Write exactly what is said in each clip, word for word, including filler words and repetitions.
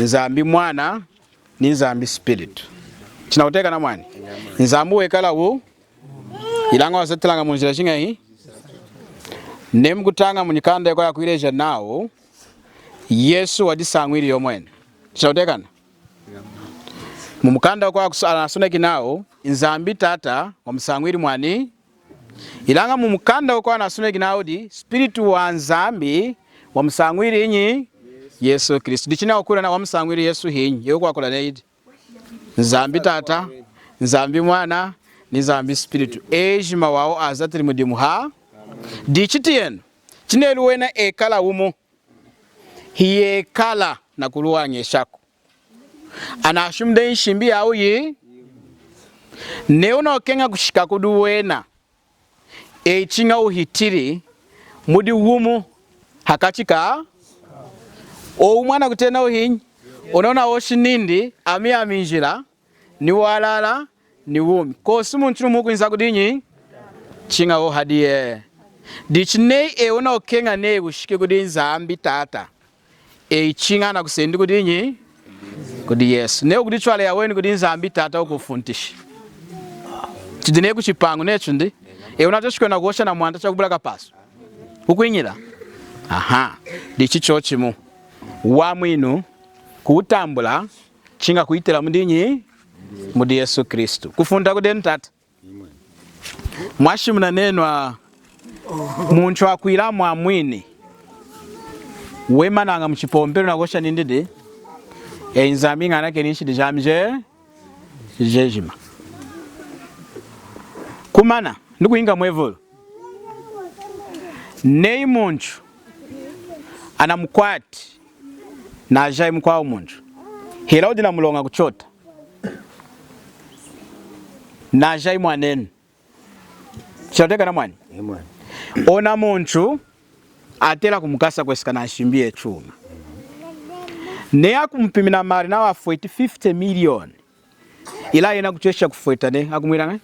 Nzambi Mwana, ni Nzambi Spiritu. Chinakutiyakana mwani? Nzambi wekala wu, ilaña wazatilaña munjila jiñahi? Neyi mukutaña mumikanda yikwawu yakwileja nawu Yesu wadisañwili yomweni. Chinakutiyakana? Mumukanda wukwawu anasoneki nawu Nzambi Tata wamusañwili mwani. Ilaña mumukanda wukwawu anasoneki nawu di Spiritu wa Nzambi wamusañwili hinyi? Yesu Kristu. Dichi neyi wukwila nawu wamusañwili Yesu hinyi, eyi wukwakula neyi di Nzambi Tata, Nzambi Mwana, ni Nzambi Spiritu. Ejima wawu azatili mudimu ha. Dichi tiyenu, chineli wena ekala wumu, hiyekala nakuluwañeshaku. Anashimuni dehi nshimbi yawu yi, neyi wunakukeña kushika kudi wena, eyi chiña wuhitili mudi wumu hakachi ka, owu mwana kutena wuhinyi, ona wunahoshi nindi, ami yami njila, ni walala, ni wumi. Kosi muntu wumu wukwinza kudinyi? Chiña hohu hadi yena. Dichi neyi eyi wunakukeña neyi wushiki kudi Nzambi Tata, eyi chiña anakusendi kudinyi? Kudi Yesu. Neyi wukuditwala eyi aweni kudi Nzambi Tata wukufuntishi. Chidi neyi kuchipañu nechu ndi. Eyi wunatweshi kwenda kuhosha na Mwanta chakubula kapasu. Wukwiñila? Aha. Dichi chochimu. Wamwinu kuwutambula chiña kwitila mudinyi? Mudi Yesu Kristu. Kufunta kudenu tata. Mwashimuna nenu a, muntu akwila mwamwini, wemanaña muchipompelu nakuhosha nindi di, eyi Nzambi ñanakeni nshidi jami je, jejima. Kumana, nikuhinka mwevulu. Neyi muntu anamukwati, najahi mukwawu muntu, hela wudi namuloña kuchota, najahi mwanenu. Chinatiyakana mwani? Ee mwani. Ona muntu atela kumukasa kweseka na nshimbi yechuma. Neyi akumupimina mali nawu afweti fifty million. Ilaña yena kutwesha kufweta nehi, akumwila ñahi?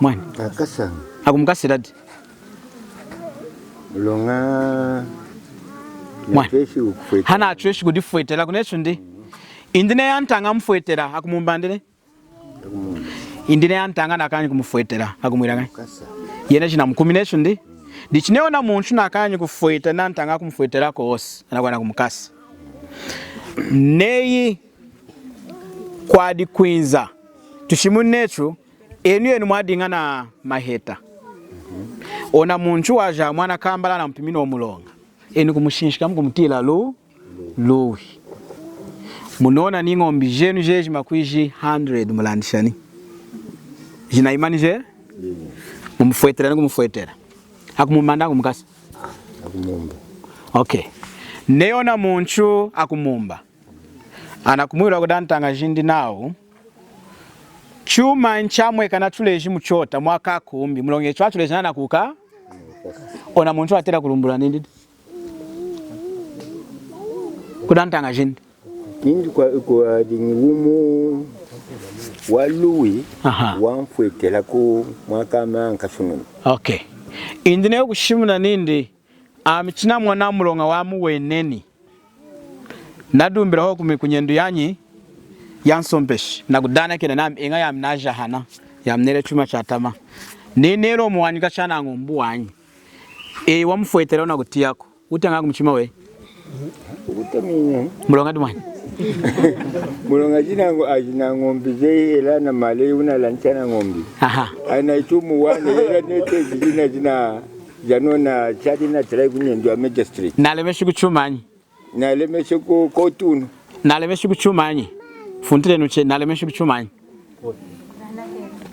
Mwani. Akasa. Akumukasila di. Muloña mwani, natweshi kufweta. Hanatweshi kudifwetela kunechu ndi. Indi neyi antaña amufwetela, akumumba ndi nehi? Akumumba. Indi neyi antaña nakañanyi kumufwetela, akumwila ñahi? Kasa. Yena jinamukumi nechu ndi. Dichi neyi ona muntu nakañanyi kufweta, nantaña kumufwetela kosi, anakuwana kumukasa. Neyi kwadikwinza, tushimuni nechu, enu yenu mwadiña na maheta. Ona muntu wajaha mwana kambala anamupimini muloña, enu kumushinshika mukumutiyila lu, luwi. Munona ni ñombi jenu jejima kwiji hundred mulandishani. Jinayimani je? Mumufwetela ni kumufwetela. Akumumba ndi akumukasa? Akumumba. Okay. Neyi ona muntu akumumba, anakumwila kudi antaña jindi nawu, chumanyi chamwekana tuleji muchota mwaka akumbi, muloña echu atuleji nanakuka? Ona muntu atela kulumbulula nindi di? Kudi antaña jindi. Nindi kwa, kwadiñi wumu waluwi, aha, wamfwetela ku mwaka ama nkasununu. Okay. Indi neyi wukushimuna nindi, ami chinamona muloña wami weneni. Nadumbila hohu kumi kunyendu yanyi yansompeshi, nakudanakena nami, eña yami najahana, yami nela chuma chatama. Neyi nela omu wanyi kachi nañombi wanyi. Eyi wamufwetela wunakutiyaku. Wutañaku kumuchima weyi? Wukutamina. Muloña di mwani? Muloña jina ño-, ajina ñombi jeyi hela na mali wunalandisha na ñombi. Aha. Ana ichumu wana, hela nete jina jina janona chadi natela kunyendu ya magistrate. Nalemeshi kuchumanyi? Nalemeshi ku kotunu. Nalemeshi kuchumanyi? Funtilenu che, nalemeshi kuchumanyi?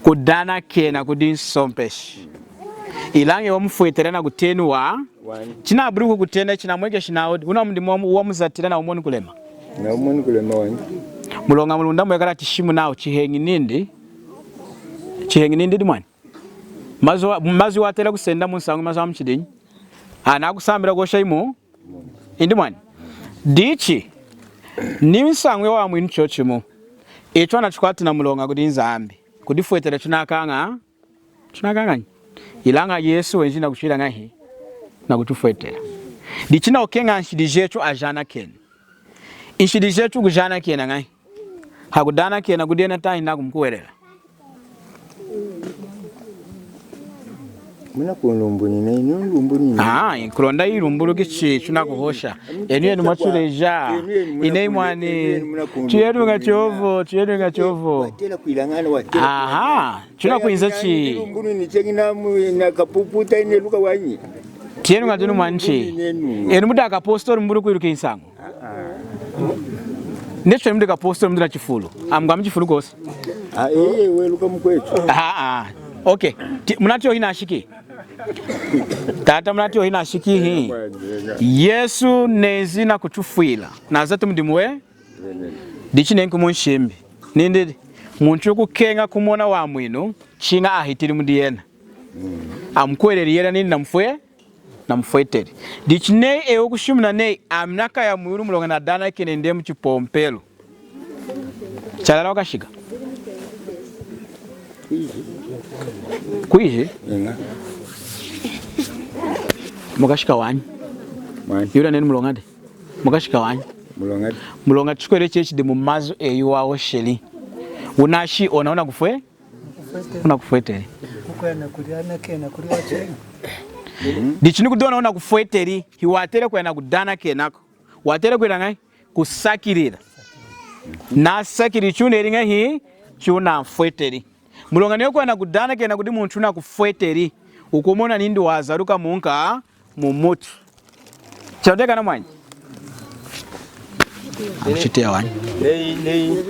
Kudanakena kudi nsompeshi. Ilaña wamufwetela nakutena wa. Wanyi. Chinabuli kukutena chinamwekeshi nawu di, wuna mudimu wamu-, wamuzatila na wumoni kulema. Na wumoni kulema wanyi. Muloña mulunda mwekala chishimu nawu chiheñi nindi. Chiheñi nindi di mwani. Mazu wa-, mazu watela kusenda munsañu mazu amuchidinyi. Ana akusambila kuhosha imu. Indi mwani. Dichi, ni nsañu yawamwinu chochimu. Echu anachikwati namuloña kudi Nzambi. Kudifwetela chunakaña, chunakañanyi. Ilaña Yesu wenjili nakuchwila ñahi? Nakuchufwetela. Dichi nakukeña nshidi jechu ajanakeni. Nshidi jetu kujanakena ñahi? Hakudanakena kudi ena tahindi nakumukuhwelela? Munakunlumbununa, enu nlumbununa. Ah, nkulonda ilumbuluki chi, tunakuhosha. Enu yenu mwatuleja. Enu yenu munakunlumbununa. Ine mwani. Enu yenu munakunlumbununa. Tuyenuña chovu, tuyenuña chovu. Watela kwila ñana, watela kwila ñana. Aha, tunakwinza chi. Ilumbununa, cheñi na mu-, na kapuputa ine luka wanyi. Tuyenuña dinu mwani chi. Enu mudi akapostolu mubuli kwiluka nsañu. Netu mudi kapostolu mudi na chifulu. Amukwa mu chifulu kosi. Ah, eh, weluka mukwetu. Ah, ah. Okay. Ti-, munatiyi hinashiki. Tata, munatiyi hinashiki hi. Yesu nenzi nakutufwila. Nazati mudimu we. Dichi nenki munshimbi. Nindi, muntu kukeña kumona wamwinu, chiña ahitili mudi yena. Amukuhweleli yena nindi namufwe-, namufweteli. Dichi neyi eyi wukushimuna neyi, ami nakaya mwiwulu muloña nadanakeni dehi muchipompelu. Chalala wakashika. Kwiji? Eña. Mukashika wanyi. Wanyi. Yula nenu muloñadi. Mukashika wanyi. Muloñadi. Muloña tukwele chechi di mu mazu eyi wahosheli. Wunashi ona wunakufwe-, wunakufweteli. Kukwena kudi ana kena kudi wacheñi. Dichi nikudi ona wunakufweteli, hiwatela kwena kudana kenaku. Watela kwila ñahi? Kusakilila. Nasakilili chiwuneli ñahi? Chiwunamfweteli. Muloña neyi wukwena kudana kena kudi muntu wunakufweteli, wukumona nindi wazaluka munka mumutu. Chatiyakana mwani. Amuchitiya wanyi. Neyi, neyi.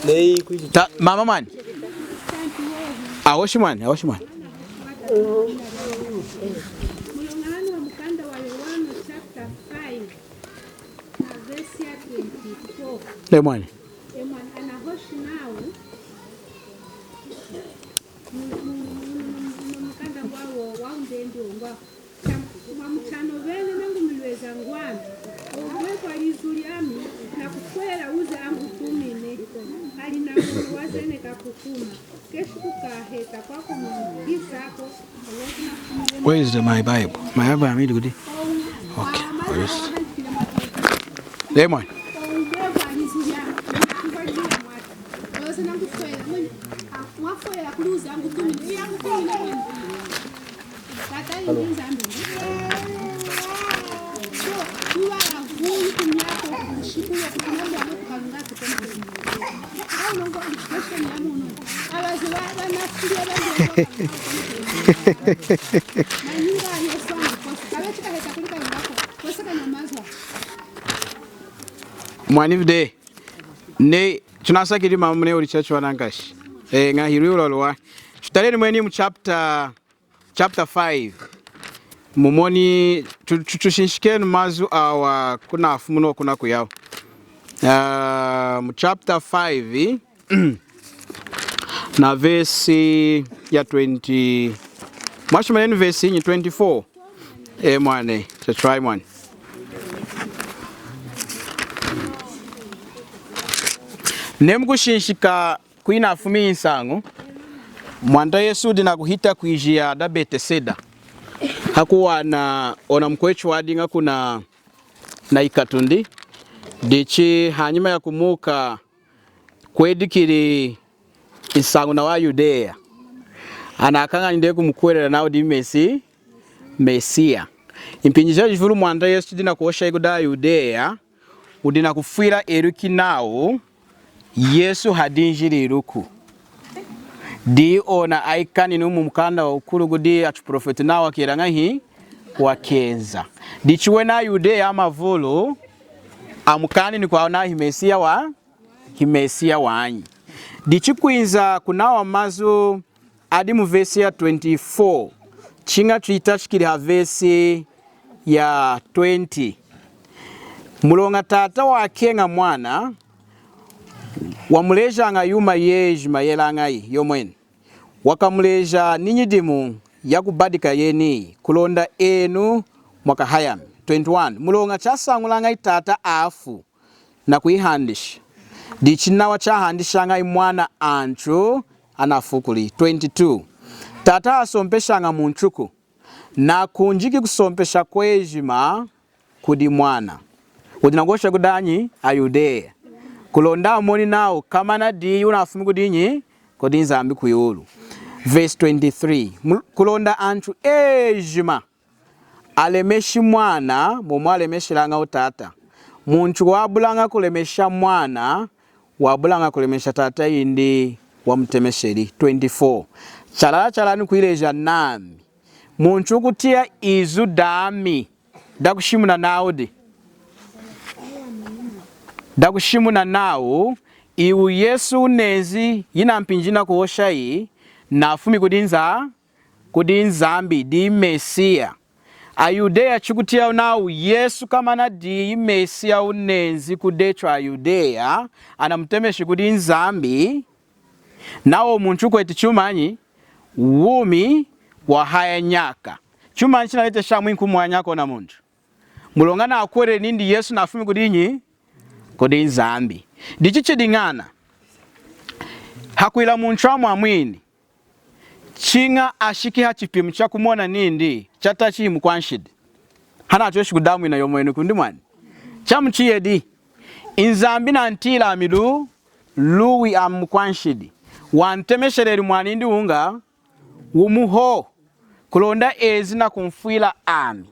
Neyi, kwiji. Ta, mama mwani. Ahoshi mwani, ahoshi mwani. Muloña hanu ha mukanda wa Yohana chapter five na verse ya twenty-four. Neyi mwani. Eña mwani, anahoshi nawu. Mu, mu, mu, mu, mu mukanda ngwawo wa undende ngwawo. Mwamuchanovene nangu milweza ngwami, ombwekwa lizu lyami, nakufwelela uze angutumine, ali na munu wazeneka kukuma, keshi kukaheta kwakumwingisako. Where is the, my Bible? My Bible, I'm reading. Okay, for this. Lemon. Mwanivide, ne, tunasakilili mama mune uli chachi wanankashi. E, ñahi lwihu lwaluwahi. Tutaleni mweni mu chapter chapter five. Mumoni, tu-, tu-, tushinshikenu mazu awa kunafumuna kunakuyawu. Ah, mu chapter five, na verse ya twenty. Mwashimuna ni verse yinyi? Twenty-four. E mwane, cha try mwane. Neyi mukushinshika kwinafumi nsañu, Mwanta Yesu wudi nakuhita kwijiya da Beteseda. Hakuwana ona mukwetu wadiña kuna na ikatundi. Dichi hanyima ya kumuka kwedikili nsañu nawa Yudeya. Anakañanyi dehi kumukuhwelela nawu wudi Mesi-, Mesiya. Mpinji jajivulu Mwanta Yesu wudi nakuhosha kudi aYudeya, wudi nakufwila eluki nawu Yesu hadinjililuku. Diyi ona ayikanini mu mukanda wa wukulu kudi atuprofwetu nawu wakela ñahi? Wakenza. Dichi wena aYudeya amavulu amukanini kwawu nawu hi Mesiya wa-, hi Mesiya wanyi. Dichi kwinza kunawa mazu adi mu verse ya twenty-four, chiña twitachikili ha verse ya twenty. Muloña Tata wakeña Mwana, wamulejaña yuma yejima yelañayi yomweni. Wakamuleja ni nyidimu yakubadika yeniyi, kulonda enu mwakahayami. Twenty-one. Muloña chasañulañayi Tata afu nakuyihandisha. Dichi nawa chahandishañayi Mwana antu anafukuli. Twenty-two. Tata hasompeshaña muntuku, nakunjiki kusompesha kwejima kudi Mwana. Wudi nakuhosha kudi anyi? AYudeya. Kulonda amoni nawu komana diyi wunafumi kudi nyi? Kudi Nzambi kuyulu. Verse twenty-three. Mu-, kulonda antu ejima alemeshi Mwana, mwomwo alemeshelañawu Tata. Muntu wabulaña kulemesha Mwana, wabulaña kulemesha Tata yindi wamutemesheli. Twenty-four. Chalala chalala nikuyileja nami, muntu wukutiya izu dami, dakushimuna nawu di, dakushimuna nawu iwu Yesu wunenzi, yina mpinji yinakuhoshayi, nafumi kudi Nza-, kudi Nzambi, diyi Mesiya. AYudeya chikutiyawu nawu Yesu komana diyi Mesiya wunenzi kudi etu aYudeya, anamutemeshi kudi Nzambi, nawu muntu wukweti chumanyi? Wumi wahaya nyaka. Chumanyi chinaletesha mwinki wumi wahaya nyaka ona muntu? Muloña nakuhweleli nindi Yesu nafumi kudi nyi? Kudi Nzambi. Dichi chidiñana hakwila muntu amwamwini, chiña ashiki hachipimu chakumona nindi chatachi himukwanshidi, hanatweshi kudamwina yomweni kundi mwani. Chamuchiyedi, Nzambi nantiyili ami lu-, luwi, ami mukwanshidi. Wantemesheleli mwanindi unga wumu hohu, kulonda ezi nakumfwila ami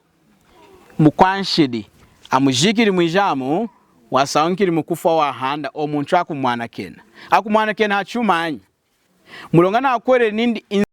mukwanshidi, amujikili mwijamu, wasañukili mukufwa, wahanda, owu muntu akumwanakena. Akumwanakena hachumanyi? Muloña nakuhweleli nindi